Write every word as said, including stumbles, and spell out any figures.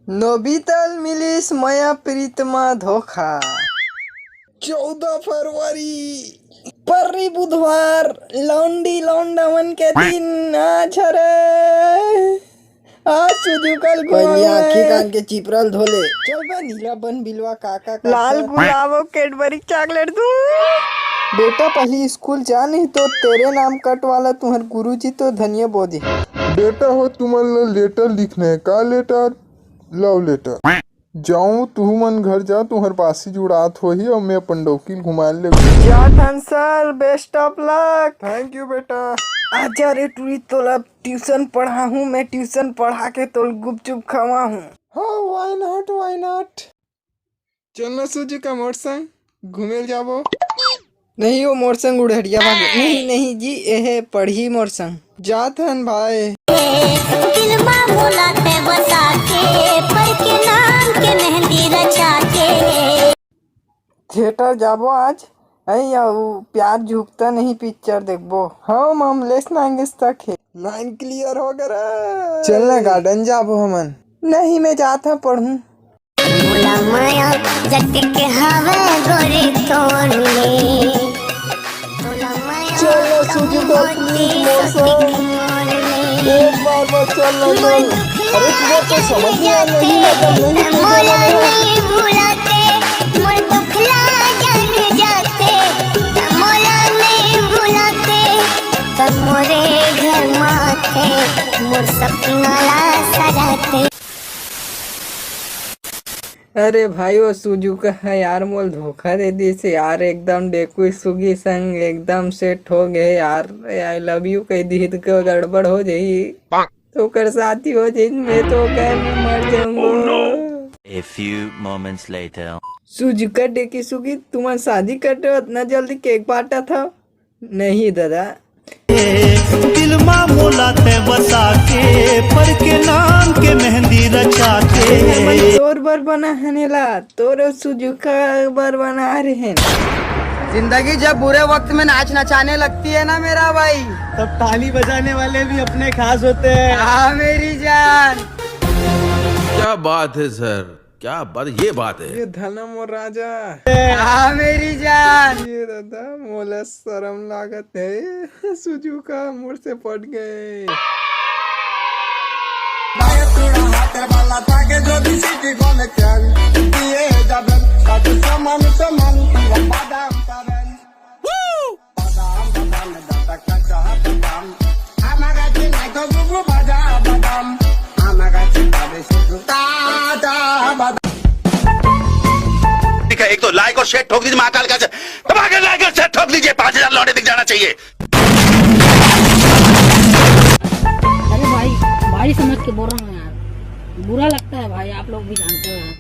Nobita ल मिलिस मया प्रीत म धोखा। चौदह फरवरी, पर्री बुधवार, लौंडी लौंडा मन के दिन आज हरे। आज सुजुका ल पहिली आँखी कान के चिपरा ल धो ले। चल बे नीला बन बिलवा काका का लाल गुलाब अउ Cadbury chocolate दूँ। बेटा पहिली स्कूल जा, नहीं तो तेरे नाम कट वाला तुम्हर गुरुजी तो धनिया बो दे। बेटा हो, तुमन ल लेटर लिखना है का? लेटर, लव लेटर। जाऊं, तुहू मन घर जा, तुहर बासी जुड़ात होही अउ मैं अपन डौकी ल घुमाए ले। जात हन sir, best of luck। Thank you बेटा। आजा रे टूरी, तोला ट्यूशन पढ़ाहूँ मैं, ट्यूशन पढ़ा के तोल गुपचुप खवाहूँ। हाँ, why not, why not? चल ना सुजुका मोर संग घूमे ल जाबो। नहीं, वो मोर संग उड़हरिया भागे। नहीं, नहीं जी, एहे पढ़ही मोर संग। जात हन भाई। दिल मा मोला ते बसा के, पर के नाम के मेहंदी रचा के। थिएटर जाबो आज? अई, अउ प्यार झुकता नहीं पिक्चर देखबो। हाँ, ममलेश नागेश तक है। लाइन क्लियर हो गया रे। चल ना गार्डन जाबो हमन। नहीं, मैं जात हूँ पढ़ूँ। मोला माया जतिक हवे गोरी तोर ले। मोला माया चल ना सुजुका, please मोर संग। एक बार बस चल ना, चल। अरे, तुम्हें तो समझ नहीं आ रही, मतलब नहीं मोला नहीं भुलाते, मोर दुखला जन जाते, मोला नहीं भुलाते, तब मोरे घर माते, मोर सपना ला सजाते। अरे भाई, वो सुजुका है यार, मोल धोखा दे दिस यार, एकदम डेकू सुगी संग एकदम सेट हो गए यार। I love you कह दी तो गड़बड़ हो जाई, तो ओकर साथी हो जाई, मैं तो ओकर में मर जाऊंगा। A few moments later। Suzuka Dekisugi सुगी, तुमन शादी कर रहे हो, इतना जल्दी केक बांटा था? नहीं दादा। दिल मा मोला ते बसा के, पर के नाम के मेहंदी रचा के। तोर बर बना हन एला, तोर सुजुका बर बना रहे हैं। जिंदगी जब बुरे वक्त में नाच नचाने लगती है ना मेरा भाई, तब ताली बजाने वाले भी अपने खास होते हैं। हाँ मेरी जान। क्या बात है सर, क्या बात, ये बात है। ये धनम और राजा। हाँ मेरी जान। ये दादा, मोला शरम लागत है, सुजुका मोर से पट गए। ठीक है, एक तो लाइक और शेयर ठोक दीजिए महाकाल का, दबा के लाइक और शेयर ठोक दीजिए, पाँच हजार लौंडे दिख जाना चाहिए। अरे भाई, भाई समझ के बोल रहा हूँ यार, बुरा लगता है भाई, आप लोग भी जानते हो यार।